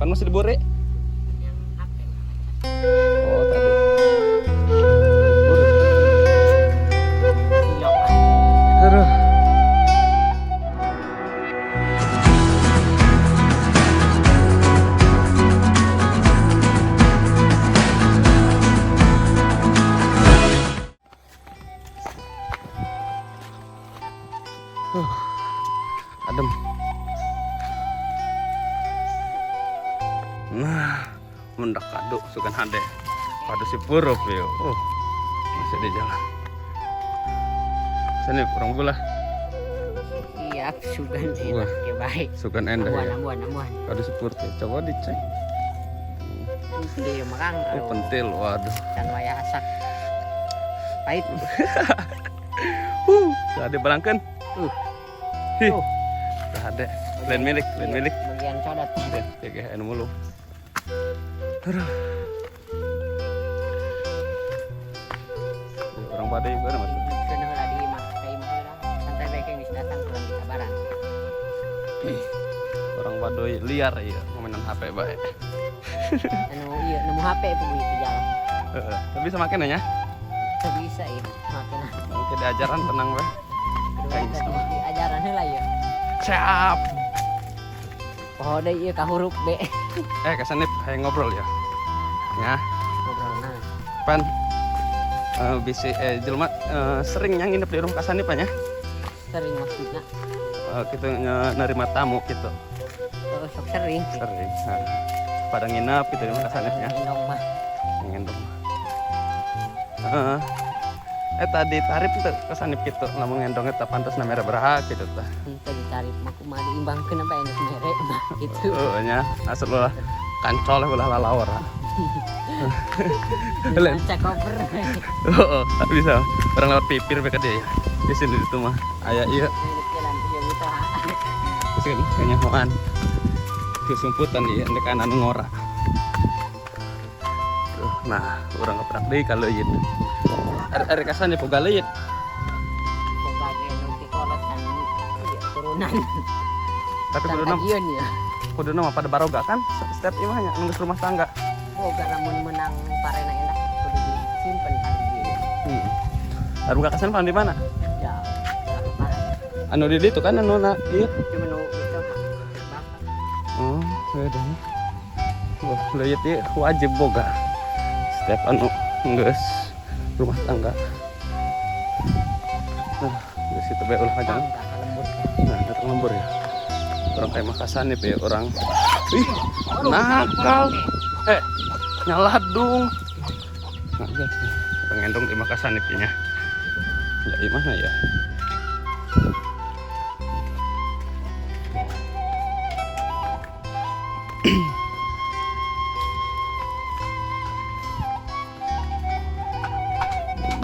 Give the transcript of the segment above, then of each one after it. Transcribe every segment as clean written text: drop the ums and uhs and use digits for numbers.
Kan masih diburi? Yang HP. Oh, tadi. Buri. Siok. Aduh. Adem. Nah, mendak kado sugan hade. Kado si purup yo. Oh, masih di jalan. Sini kurang bola. Siap sugan Wah. enak ke baik. Sugan endah Ambuan ya. ambuan ambuan. Kado si purup ya. Coba dicek. Itu makang. Oh, pentil, waduh. Can waya asak. Pahit. Ada balangkeun. Hi. Ada. Lain milik, lain milik. Bagian codot. Deh, jaga anu mulu. Aduh. Orang badai gimana mas? Kena heula di imah, ka imah heula. Santai bae geus datang kurang dikabaran. Orang baduy liar ya, mainan HP bae. Anu ieu nemu HP puguh itu jalan. Heeh. Tapi bisa make nanya? Teu bisa ieu makena. Oke, diajaran tenang bae. Kudu eta di ajaran heula ieu. Siap. Poho deui ieu ka huruf B. Kesanip hayang ngobrol ya. Ya, Ngobrol nah. pan bisi jelema sering yang nginep di rumah Kasanip nya. Sering maksudna. Gitu nerima tamu gitu. Oh, sok sering. Sering. Nah, pada nginep gitu di rumah Kasanip nya. Ngendong mah. Ngendong. Heeh. Tadi tarif tuh Kasanip gitu, lamun ngendong eta pantas mere beraha gitu tah. Henteu ditarif mah kumaha diimbangkeun apa enak mere mah gitu. Heeh nya, asal ulah kancol ulah lalawar. Lain. Kaca koper. Heeh, bisa orang lewat pipir bae ka dia ya. Di sini itu mah aya ieu. Jalan ieu gitu. Terus kan kanyahoan. Susumputan ieu ndek anu ngora. Tuh, nah, urang keprak deui ka leuit. Ari kasan boga leuit. Boga ge nu ti kolot kan ieu turunan. Tapi kuduna Tagieun ya. kuduna mah pada baroga kan setiap imahnya nunggu rumah tangga. Boga lamun menang parena endah kudu disimpen kan ieu. Ari boga kasan pan di mana? Ya, barat. Anu di ditu kan anu na ieu. Cuma nu itu bapak. Oh, beda. Wah, leuit ieu wajib boga. Setiap anu geus rumah tangga. Nah, geus itu bae ulah jangan. Tangga ka lembur. Nah, datang lembur ya. Orang kayak Makassar nih, orang. Ih, nakal. Nyaladung. Nah, guys, orang ngendong di Makassar nih, nya. Ya, gimana ya?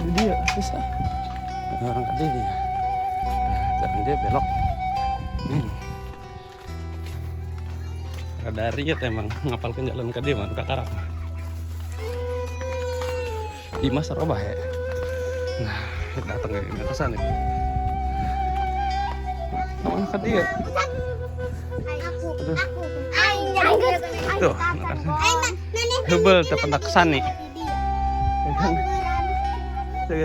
Ini dia bisa. Orang tadi dia. Jalan dia belok. Rada riet emang ngapalkeun jalan ka dieu mah kakarak mah. Imah sarobah ya. Nah, datang ke Makassar nih. Mana ka dieu? Aduh. Tuh, Hebel teu pendak kesani. Tuh.